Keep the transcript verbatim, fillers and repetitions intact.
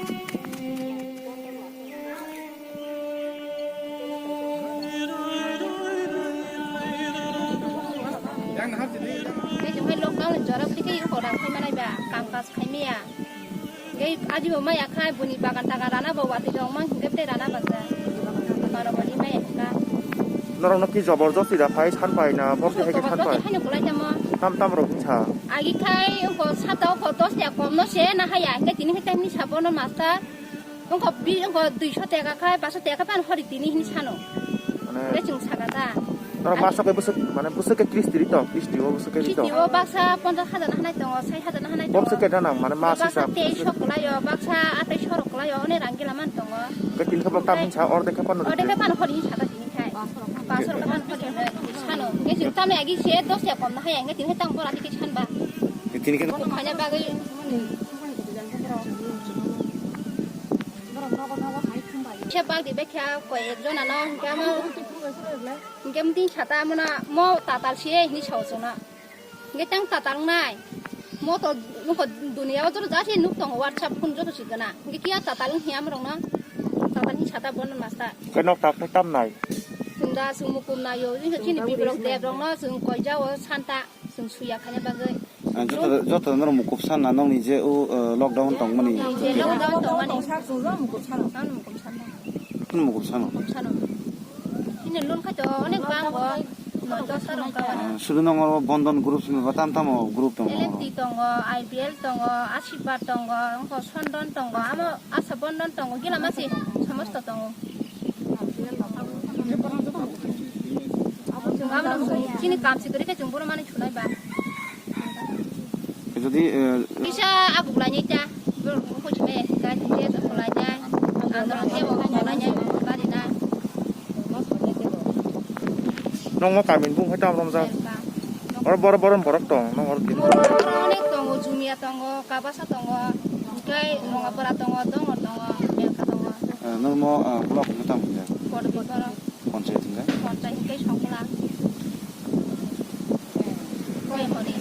Tei chwng hai lockdown ni jora bwtwi khe eko rang khai manai ba, kam kaj khai maya. Tei ajibo maya khai buni bagan tagan rana bo watwi rok mang hingke tei rana banja. Baro boni maya hingka. Norok no ki jobor josti da phai san pai na bok hai khe san pai. Josti haino kwlai tamo. Tam tam rok wngsa. Agi khai ongko sata ongko dos tiya kom no se na haya hingke tini hai tang ni sabo no master. Ongko bi ongko duiso teka khai paso teka pan hori tini hini sano. Mane. Tei chwng saka ta. Norok master kai bwswk mane bwswk ke Kristi ri tong Kristi o bwswk ke ri tong. Kristi o baksa ponchas hajar na hanai tongo, sai hajar na hanai tongo. Bok se kena nang, mane mas baksa hisab. Teis sok kwlai o, baksa atai sorok kwlai o, one rang gila man tongo. Ke tin khe bok tam hinsa, ordek khe pano. Ordek khe pano hori hinsa ta tini khai. Paso rok khe pano hori hinsa sano. Nge chwng tamni agi se dos ya kom na haya, nge tini khai tang bora tike san ba. Tini khe. Kono khaina bagwi. Se bak di bekha koi ek jona no, hingke amo. Hingke mting sata mona mo tatal siye hini sao chwngno. Hingke tang tatal nai. Mo to nungko dunia o joto jasi nuk tongo WhatsApp phone joto si gana. Hingke kia tatal wng hiya morok no. Tatal hini sata bono masta. Khe nok tak tam nai. Sunda sung mukum nayo. Hingke chini bibrok deb rok no sung koi jao santa. Sung suya khanya bagwi. Ah, joto, joto norok mukup sana nokni je o, eh, lockdown tongmani. Je lockdown tongmani. Ano mukup sana. Ano mukup sana. Mukup sana. Ini loan khaito onek bango. No, dos ta rong kawa. Ah, sudu nongor bondon group simi ba tam tamo group tongo. L M T tongo, I B L tongo, Asirbat tongo, ongko Sondon tongo, amo Asa Bondon tongo, gila masi samosto tongo. Chini kam si kwrwi khe chwng bono manwi thunai ba. Jodi, eh, kisa abuk lainai ta. Borok koi chimai ka je to lainai. Andro je bo lainai bari na. Nokno kamin bung hai tam romjak. Oro bor bor borok tong, nong oro tin. Oro onek tongo, Jumia tongo, Kabasa tongo, hingke Rongapara tongo, Dongor tongo, Belka tongo. Eh, nokno, eh, block hingke tam hingke? Kodopotoro. Ponchayat hingke? Ponchayat hingke Songkla. Koi hori.